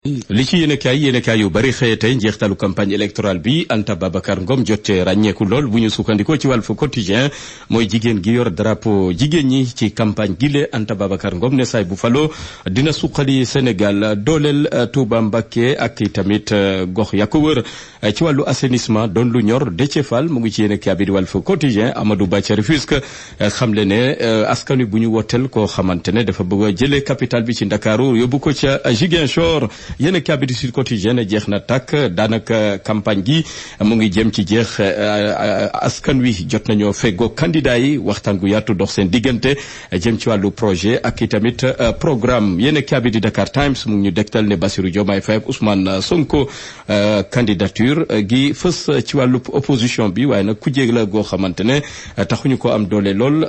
li ci yéenekaay yu bari xëye tey njeextalu campagne électorale bi Anta Babacar Ngom jot ràññeeku lool bu ñu sukkandikoo ci Walf Quotidien mooy jigéen gi yor drapeau jigéen ñi ci campagne gile Anta Babacar Ngom ne saay bu falo dina suqali Sénégal dooleel Touba Mbacké ak tamit gox ya ko wër ci wàllu assainissement doon lu ñor Déthié Fall mu ngi ci yéenekaay bi di Walf Quotidien Amadou Ba ca Rufisque xamle ne askan wi bu ñu wooteel koo xamante ne dafa bëgg a jëlee capitale bi ci Ndakaaru yóbbu ko ca Ziguinchor yéen a bi di Sud Quotidien jeex na tàkk daanaka campagne gi mu ngi jëm ci jeex askan wi jot nañoo feggoo candidat yi waxtaan gu yaatu dox seen diggante jëm ci wàllu projet ak i tamit programme yéen a bi di Dakar Times mu ngi ñu dégtal ne Bassirou Diomaye Faye ak Ousmane Sonko candidature gi fës ci wàllu opposition bi waaye nag ku jéeg la goo xamante ne taxuñu ko am doole lool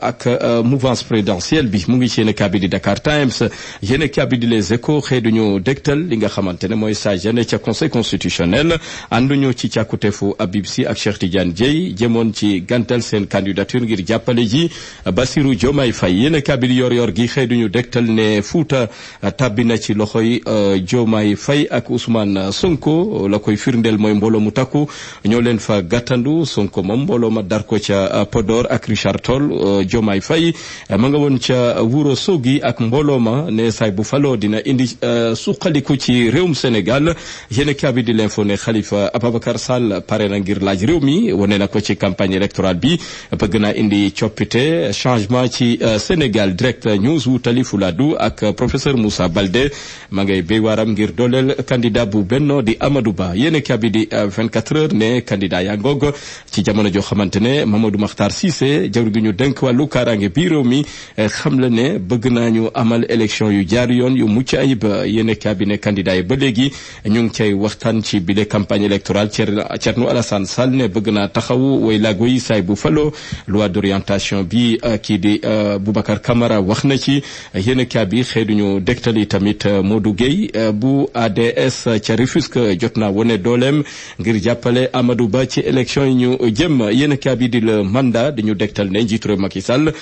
ak mouvance présidentielle bi mu ngi ci yéen a bi di Dakar Times yéen a bi di Les Échos xëy duñu dégtal li nga xamante ne mooy sagene ca conseil constitutionnel ànduñu ci càkkuteefu Habib Sy ak Cheikh Tidiane Dièye jëmoon ci gantal seen candidature ngir jàppale ji Bassirou Diomaye Faye yéen a kabil yor gi xëy duñu dégtal ne Fouta tàbbi na ci loxoy Diomaye Faye ak Ousmane Sonko la koy firndeel mooy mbooloo mu takku ñoo leen fa gàttandu Sonko moom mbooloo ma dar ko ca Podor ak Richard Toll Diomaye Faye ma nga woon ca Wuro Sogi ak mbooloo ma ne saay bu faloo dina indi suqaliku ci réewum Sénégal yéen kaabi di l'info ne Khalifa Ababacar Sall pare na ngir laaj réew mi wane na ko ci campagne électorale bi bëgg naa indi coppite changement ci Sénégal Direct News wutali Fuladu ak professeur Moussa Baldé ma ngay béy waaram ngir dooleel candidat bu Benno di Amadou Ba yéen kaabi di 24 heures ne candidat yaa ngoog ci jamono joo xamante ne Mamadou Makhtar Cissé jawr gi ñu dénk wàllu kaaraange bi réew mi xam la ne bëgg naa ñu amal élection yu jaar yoon yu mucc ayib yéen cabinet candidat yi ba léegi ñu ngi cay waxtaan ci bile campagne électorale Thierno Alassane Sall ne bëgg naa taxawu way laago yi saay bu falo loi d'orientation bi kii di Boubacar Camara wax na ci yéen bi xëy duñu dégtali tamit Modou Gueye bu ADS ca Rufisque jot naa wone dooleem ngir jàppale Amadou Ba ci élection yi ñu jëm yéen bi di le mandat dañu dégtal ne njiitu réew Macky Sall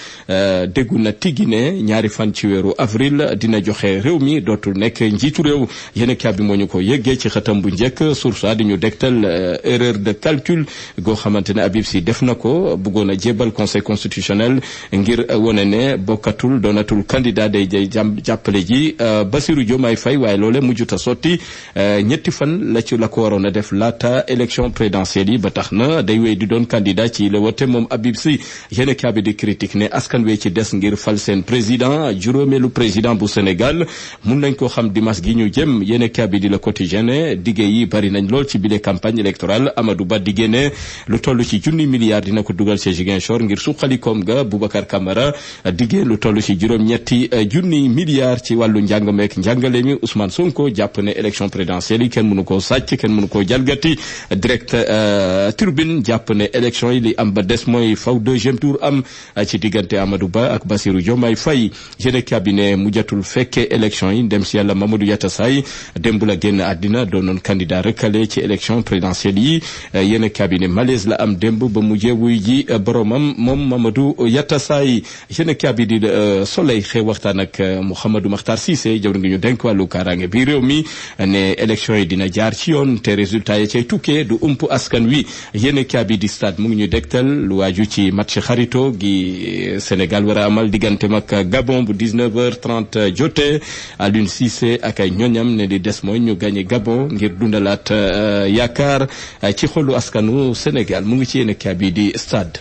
déggu na tigi ne ñaari fan ci weeru avril dina joxe réew mi dootul nekk njiitu réew yéen bi moo ñu ko yëggee ci xëtam bu njëkk source di ñu dégtal erreur de calcul goo xamante ne Habib Sy def na ko bëggoon a jébal conseil constitutionnel ngir wone ne bokkatul doonatul candidat day jàppale ji Bassirou Diomaye Faye waaye loole mujjuta sotti ñetti fan la ko waroon a def laata élection présidentielle yi ba tax na day wéy di doon candidat ci le wote moom Habib Sy yéen bi di critique ne askan wee ci des ngir fal seen président juróomeelu président bu Sénégal mun nañ koo xam dimanche gi ñu jëm yéen bi di Le Quotidien ne dige yi bari nañ lool ci bile campagne électorale Amadou Ba dige ne lu toll ci junni milliards dina ko dugal ci Ziguinchor ngir suqalikoom ga Boubacar Camara dige lu toll ci juróom-ñetti junni milliards ci wàllu njàng meek njàngale mi Ousmane Sonko jàpp ne élection présidentielle yi kenn mënu koo sàcc kenn mënu koo jalgati Direct Tribune jàpp ne élection yi li am ba des mooy faw deuxième tour am ci diggante Amadou Ba ak Bassirou Diomaye Faye yéen cabinet mujjatul fekkee élection yi dem si yàlla Mamadou Yatassaye démb la génn àddina doonoon candidat recalé ci élection présidentielle yi yéen cabinet malaise la am démb ba mujjee wuy ji boromam moom Mamadou Yatassaye yéen cabinet Soleil xëy waxtaan ak Mouhamadou Makhtar Cissé jawr ngi ñu denk wàllu kaaraange bi réew mi ne élection yi dina jaar ci yoon te résultat yi cay tukkee du ump askan wi yéen cabinet stade mu ngi ñu dégtal lu waaju ci match xarito gi Sénégal war a amal diggante ak Gabon bu 19h30 jotee Aliou Cissé ak ay ñoñam ne di des mooy ñu gagné Gabon ngir dundalaat yaakaar ci xolu askanu Sénégal mu ngi ci yéen a bi di stade